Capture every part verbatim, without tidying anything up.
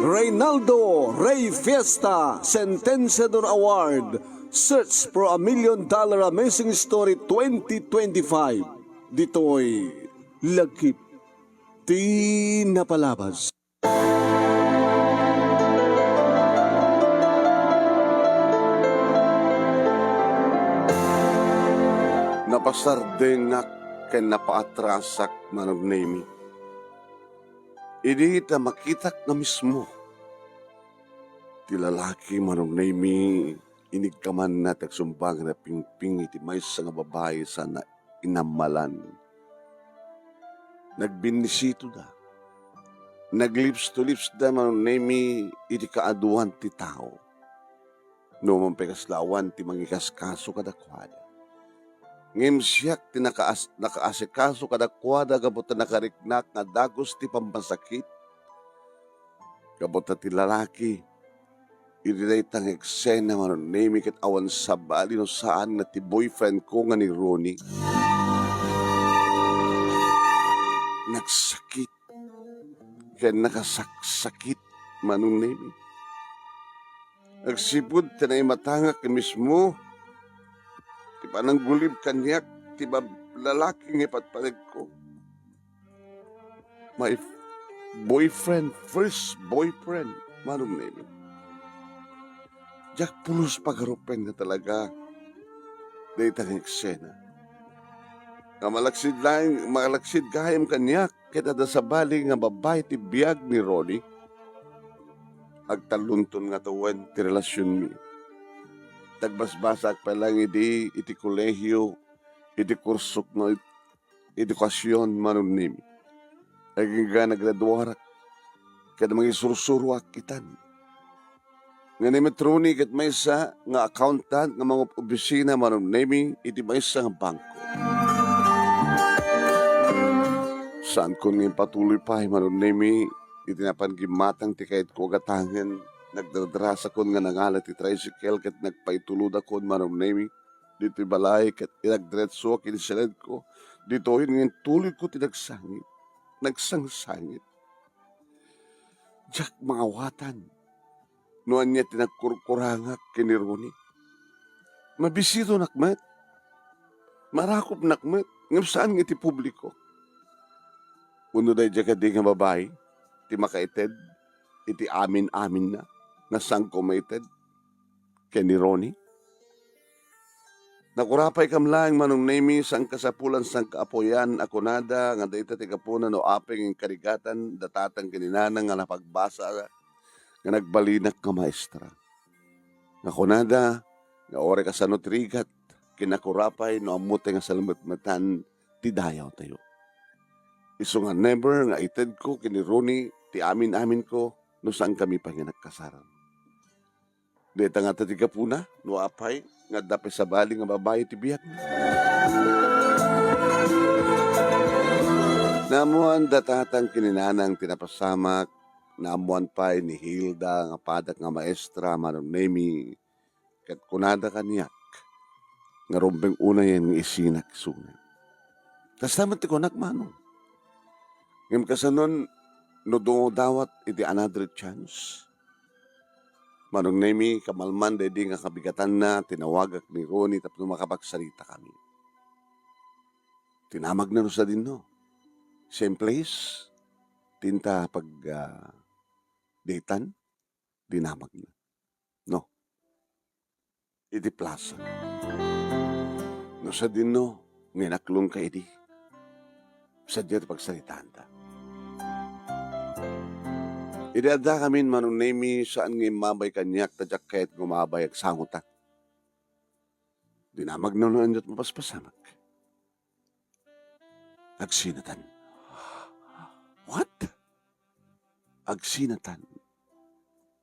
Reynaldo Rey Fiesta Sentenciador Award, Search for a Million Dollar Amazing Story twenty twenty-five. Ditoy Lagip ti Napalabas. Napasardengak ken napaatrasak, Manong Nemy. Idi ta makitak nga mismo ti lalaki, Manong Nemy, inigkamanna ti agsumbangan a pingping iti maysa nga babai sana inammalan. Nagbinnisitoda. Naglips to lips da, Manong Nemy, iti kaaduan ti tao. No man pay kasla awan ti mangikaskaso kadakuada. Ngem siak ti nakaas-, nakaasikaso kadakuada gapu ta nakariknak nga dagus ti pammasakit. Gapu ta ti lalaki, iti dayta nga eksena, Manong Nemy, ket awan sabali no saan nga ti boyfriend ko nga ni Ronnie. Nagsakit ken nakasaksakit, Manong Nemy. Agsipud ti naimatangak mismo ti pananggulib kaniak ti bab-, lalaki nga ipatpanekko. My f-, boyfriend, first boyfriend, Manong Nemy. Diak pulos pagarupen nga talaga dayta nga eksena. Nga malaksid laeng, malaksid gayam kaniak, ket adda sabali nga babai ti biag ni Ronnie. Agtallonton nga tawen ti relasionmi. Nagbasbasaak pay laeng idi iti kolehio, iti kursok nga ed-, edukasyon, Manong Nemy. Agingga nagraduarak, ket mangisursuroak itan. Nga ni Met Ronnie ket maysa nga accountant nga mangob-obisina, Manong Nemy, iti maysa nga bangko. Saankon nga impatuloy pay, Manong Nemy, iti napan gimmatang ti kayatko a gatangen, nagdardarasakon nga nangala ti tricycle ket nagpaitulodakon, Manong Nemy, ditoy balay ket inagdiretsoak iti siledko. Ditoyen nga intulodko ti nagsangit, nagsangsangit. Diak maawatan no ania ti nagkurkurangak ken ni Ronnie. Mabisitonak met. Marakopnak met, ngem saan nga iti publiko. Wenno daydiay kadi nga babai ti makaited iti amin-aminna nga saanko maited ken ni Ronnie? Nakurapaykam laeng, Manong Nemy, saan kasapulan, saan kaapuyan a kunada nga dayta ti gapuna no apay nga inkarigatan da tatang ken ni nanang nga napagbasa nga nagbalinak nga maestra. Nga kunada nga uray kasano ti rigat, kinakurapay no ammotay nga salmetmetan ti dayawtayo. Isu nga never nga itedko ken ni Ronnie ti amin-aminko no saankami pay nga nagkasar. Dayta ngata ti gapuna no apay nga adda pay sabali nga babai ti biag. Naammoan da tatang ken ni nanang ti napasamak, naammoan pay ni Hilda nga padak nga maestra, Manong Nemy, ket kunada kaniak nga rumbeng unayen nga isinak isuna. Kasta met ti kunak, Manong. Ngem kasanon no dumawdawat iti another chance? Manong Nemy, kamalman daydi nga kabigatanna, tinawagak ni Ronnie tapno makapagsaritakami. Dinamagna no sadino. Same place, ti inta pag, ah, datean, dinamagna. No. Iti plaza. No sadino nga inaklongka idi, sadiay ti pagsaritaanta. Idi addakamin, Manong Nemy, saan nga immabay kaniak ta diak kayat nga umabay, agsangotak. Dinamagna no ania ti mapaspasamak. Agsinatan. What? Agsinatan.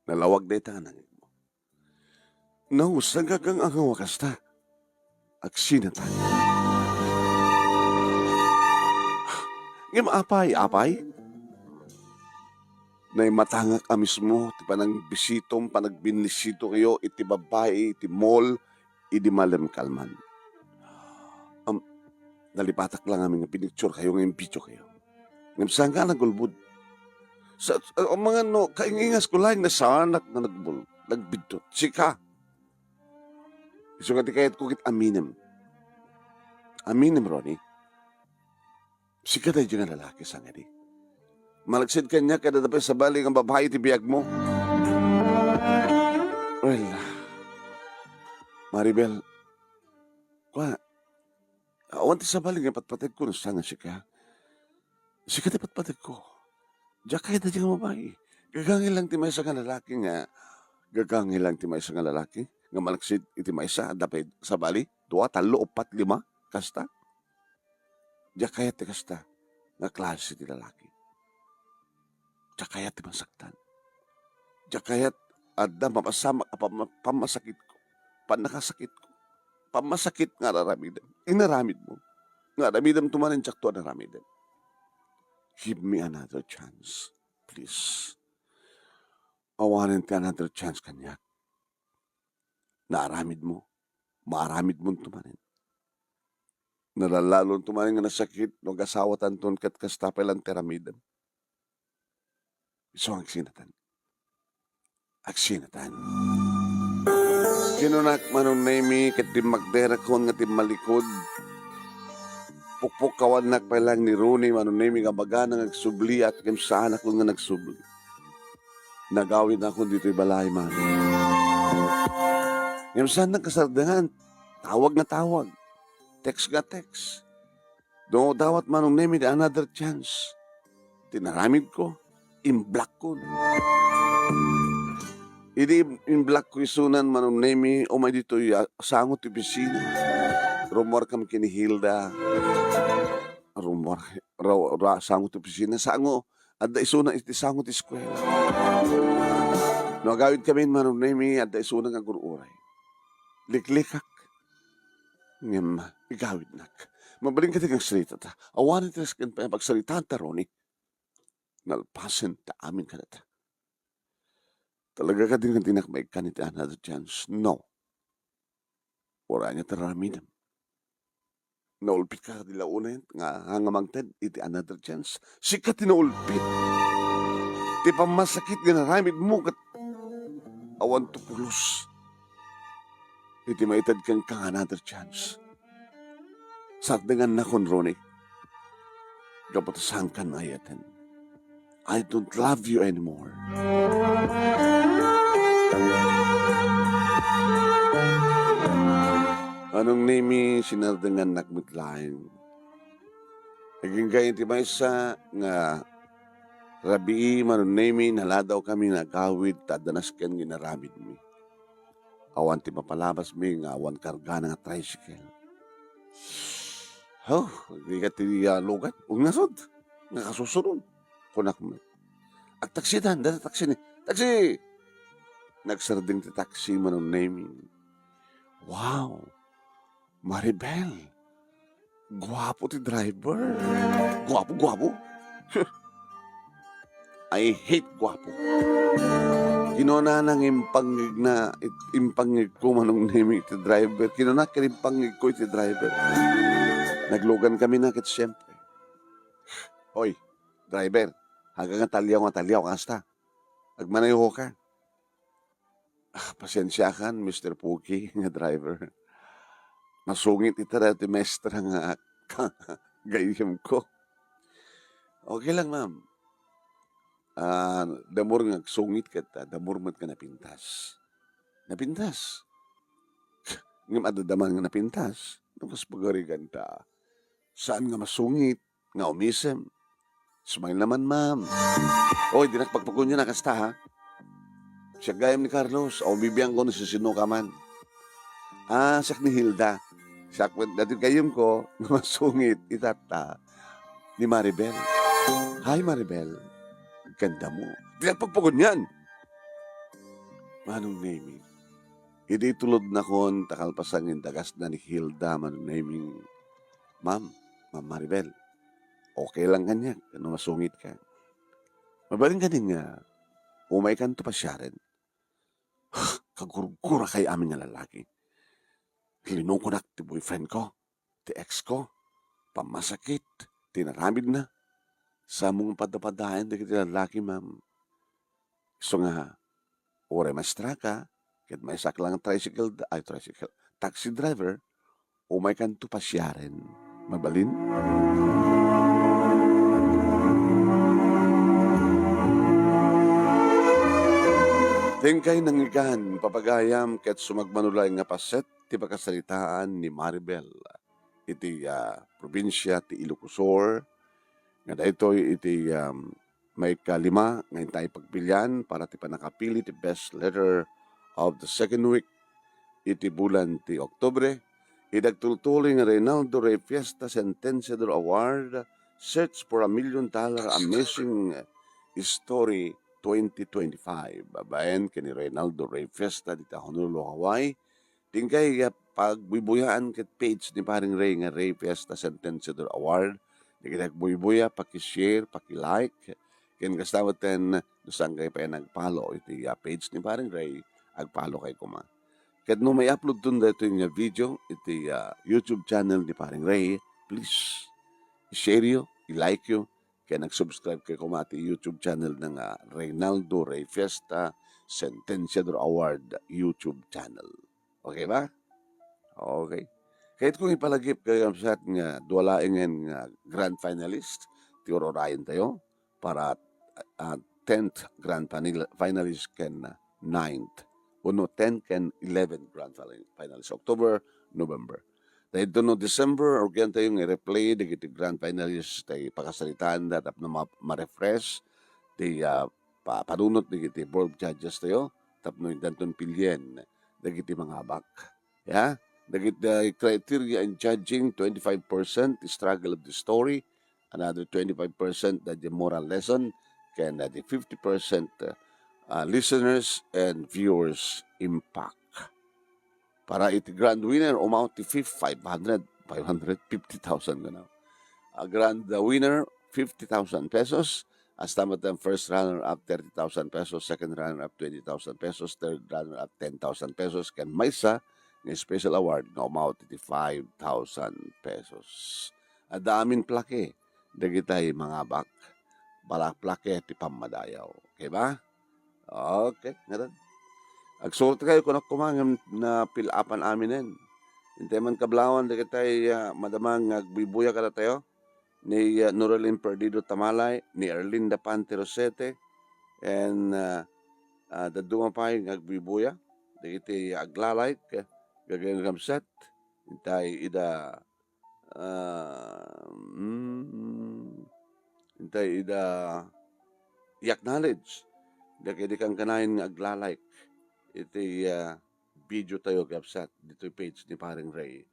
Nalawag dayta nga nangegmo. Nausagak nga angaw a kasta. Agsinatan. Ngem apay, apay? Naimatangak a mismo ti panangbisitom, panagbinnisitokayo iti babai iti mall idi malemkalman. Am, nalipatak la ngamin nga pinicturekayo nga invideokayo. Ngem saan nga nagulbod. Sa, sa, amangan no, kaingingasko laeng, nasaanak nga nagbul-, nagbiddut. Sika. Isu nga ti kayatko ket aminem. Aminem, Ronnie. Sika daydi nga lalaki, sangadi. Malaksid kaniak, kada dapay sabali nga babai ti biagmo. Well, Maribel, kua, awan ti sabali nga patpateg ko no saan nga sika. Sika ti patpateg ko. Diak kayat daydi nga babai. Gagangay lang ti maysa nga lalaki nga, gagangay lang ti maysa nga lalaki nga malaksid iti maysa, adda pay sabali, dua, tallo, uppat, lima, kasta. Diak kayat ti kasta nga klase ti lalaki. Diak kayat ti masaktan. Diak kayat adda mapasamak a pamma-, pammasakitko, pannakasakitko, pammasakit nga ar-aramidem. Inaramidmo. Nga aramidemto manen, diakto an-aramidem. Give me another chance, please. Awanen ti another chance kaniak. Naaramidmo, maaramidmonto manen. Nalallalonto manen nga nasakit no agasawatanton ket kasta pay laeng ti aramidem. Isu nga agsinatan. Agsinatan. Kinunak, Manong Nemy, ket dimmakderakon nga timmalikod. Pukpukkawannak pay laeng ni Ronnie, Manong Nemy, nga bagana nga agsubli, ngem saanakon nga nagsubli. Nagawidnakon ditoy balay, Mami. Ngem saannak kasardengan. Tawag nga tawag. Text nga text. No dawat, Manong Nemy, another chance. Ti inaramidko, imblockon. Idi im-, imblockko isunan, Manong Nemy, umay ditoy, ah, sango ti opisina. Rummuarkami ken ni Hilda. Rummuar, ra-, ra-, sango ti opisina. Sango, adda isuna iti sango ti eskuela. No agawidkami, Manong Nemy, adda isuna nga agur-uray. Liklikak. Ngem igawidnak. Mabalin kadi nga agsaritata. Awanen ti nasken pay a pagsaritanta, Ronnie. Nalpasen ta amin kadata. Talaga kadi nga dinak maikkan iti another chance? No. Uray ania ti aramidem. Naulpitka kadi la unay nga, nga mangted iti another chance? Sika ti naulpit. Ti pammasakit nga inaramidmo ket awanto pulos. Iti maited kenka nga another chance. Sardengannakon, Ronnie. Gapu ta saankan nga ayaten. I don't love you anymore. Manong Nemy, sinardengannak met laeng. Agingga iti maysa nga rabii, Manong Nemy, naladawkami nga agawid ta adda nasken nga inaramidmi. Awan ti mapalabasmi nga awan kargana nga tricycle. Oh, agrigat ti, ah, lugan. Ungngasod. Nga kasusuron. Kunak met. Agtaksidan, dada taksi ni. Taksi! Nagsardeng ti taksi, Manong Nemy. Wow! Maribel! Guapo ti driver. Guapo, guapo. I hate guapo. Kinunana nga impangngegna, it-, impangngegko, Manong Nemy, iti driver. Kinuna ket impangngegko iti driver. Naglugan kami na ket siyempre. Hoy, driver, haga nga taliaw nga taliaw, kasta. Agmaneho ka. Ah, pasensiakan, Mister Puki, nga driver. Masungit ita daytoy maestra nga gayyemko. Okay lang, ma'am. Ah, the more nga agsungit ket, ah, the more met nga napintas. Napintas. Ngem adda man nga napintas. No kas pagarigan ta. Saan nga masungit? Nga umisem. Smile naman, ma'am. Oy, dinak pagpagunyan a kasta, ha? Siak gayam ni Carlos, o bibiangko no sisino ka man. Ah, siak ni Hilda. Siak met daytoy gayyemko nga masungit, itatta, ni Maribel. Hi, Maribel. Ganda mo. Dinak pagpagunyan. Manong Nemy. Idi itulodnakon ta kalpasan nga indagasna ni Hilda, Manong Nemy, Ma'am, Ma'am Maribel, okay lang kaniak no masungit ka. Mabalin kadi nga umaykanto pasiaren. Kagurgurakay amin nga lalaki. Linukonak ti boyfriend ko, ti ex ko, pammasakit ti inaramidna. Sa mo nga padapadaen dagiti lallaki, ma'am. Isu nga, uray maestraka, ket maysak lang tricycle, ay, tricycle, taxi driver, umaykanto pasiaren. Mabalin? Inkay nangngegan, papagayam, ket sumagmamano laeng nga paset ti pakasaritaan ni Maribel iti, ah, probinsia ti Ilocos Sur, nga daytoy iti, um, maikalima nga intay pagpilian para ti pannakapili ti best letter of the second week iti bulan ti Oktubre. Idi agtultuloy nga Reynaldo Rey Fiesta Sentenciador Award, Search for a Million Dollar Amazing Story twenty twenty-five. Babaen ken ni Reynaldo Rey Fiesta dita Honolulu, Hawaii. Inkay, ah, pagbuybuyaan ket page ni Paring Rey nga Rey Fiesta Sentenciador Award. Dagiti agbuybuya, paki-share, paki-like. Ken kasta met ten, no saankay pay nag-follow iti, ah, page ni Paring Rey, ag-follow kay koma. Ket no mai-upload ton daytoy nga video iti, ah, YouTube channel ni Paring Rey, please, i-share yo, i-like yo, ken nag-subscribe kay koma ti YouTube channel na nga Reynaldo Rey Fiesta Sentenciador Award YouTube channel. Okay ba? Okay. Kayatko nga ipalagip, kakabsat, nga dua laengen nga grand finalist ti ururayen tayo para, ah, tenth grand final-, finalist ken, ah, ninth. Uno, ten ken eleven grand final-, finalist, October, November. Daytoy no December, rugian tayo nga i-replay dagiti grand finalist tayo pakasaritaan da tapno ma-, ma-refresh ti, ah, pa-, panunot dagiti board of judges tayo tapno intanton pilien dagiti mangabak. Ya, dagiti criteria in judging, twenty-five percent struggle of the story, another twenty-five percent that the moral lesson, ken, uh, the fifty percent, uh, uh, listeners and viewers impact. Para iti grand winner, umawat ti fif-, five hundred, five hundred fifty thousand, ganaw. A grand, uh, winner, fifty thousand pesos. Hasta met ang first runner-up, thirty thousand pesos. Second runner-up, twenty thousand pesos. Third runner-up, ten thousand pesos. Ken maysa nga special award nga umawat iti five thousand pesos. Adda amin plaque dagitay mangabak. Bala plaque ti pammadayaw. Okay ba? Okay, ngarud. Agsurot kayo, kunak koma, ngem napilapan aminen. Intay man kablawan dagitay, ah, madama nga agbuybuya kadatayo, ni, ah, Norelin Perdido Tamalay, ni Erlinda Pante Rosete, and, ah, ah, dadduma pay nga agbuybuya dagiti agla-like, gagayyem, kakabsat, intay ida, ah, mm, intay ida i-acknowledge dagiti kankanayon nga agla-like iti, ah, video tayo, kakabsat, ditoy page ni Paring Rey.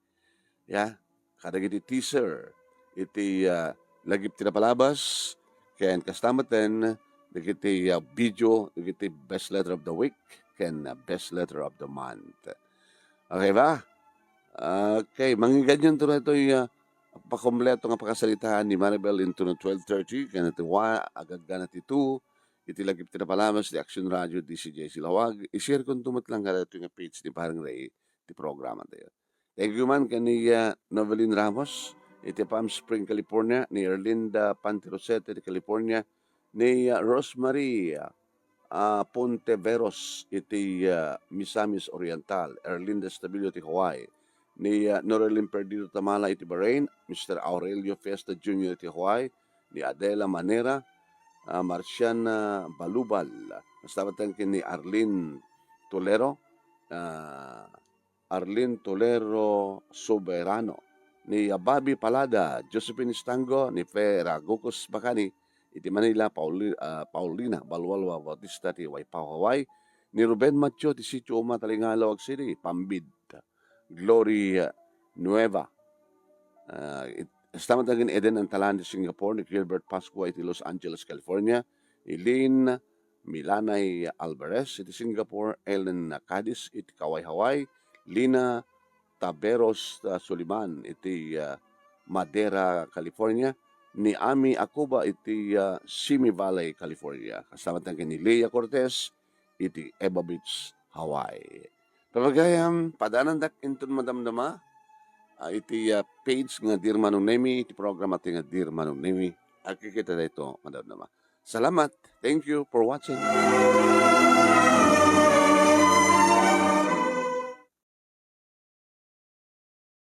Ya, kadagiti teaser iti, ah, lagip ti napalabas, ken kasta met ten dagiti, ah, video dagiti best letter of the week ken, ah, best letter of the month. Okay ba? Okay, mangngeganyonto daytoy, ah, pakompleto nga pakasaritaan ni Maribel intono twelve thirty, ken iti wa-, agagana ti two, iti lagip ti napalabas ti Action Radio, D C J C Laoag. I-share konto met lang kadaytoy nga page ni Paring Rey ti programa tayo. Thank you man ken ni, ah, Novelin Ramos iti Palm Spring, California, ni Erlinda Pantirosete ti California, ni, ah, Rosemary, ah, Ponteveros iti, ah, Misamis Oriental, Erlinda Estabilio ti Hawaii, ni, ah, Norelin Perdido Tamala iti Bahrain, Mister Aurelio Fiesta Junior iti Hawaii, ni Adela Manera, ah, Marciana Balubal, kasta met ken ni Arlene Tolero, ah, Arlene Tolero Soberano, ni Bobby Palada, Josephine Estango, ni Fe Ragucos Bacani, iti Manila, Pauli-, ah, Paulina Balualua Bautista ti Waipahu, Hawaii, ni Ruben Mateo ti Sitio Uma, Talingalo, Agcidi, Pambid, Glory Nueva, ah, it-, kasta met ken Eden Antalan ti Singapore, ni Gilbert Pascua iti Los Angeles, California, Eileen Milanay Alvarez iti Singapore, Ellen Cadiz iti Kauai, Hawaii, Lina Taberos, ah, Suliman iti, ah, Madera, California, ni Ami Acuba iti, ah, Simi Valley, California. Kasta met ken ni Lea Cortez iti Ewa Beach, Hawaii. Papagayam, padanandak inton madamdama, ah, iti, ah, page nga Dear Manong Nemi, iti programa ti nga Dear Manong Nemi. Agkikita dayto, madamdama. Salamat. Thank you for watching.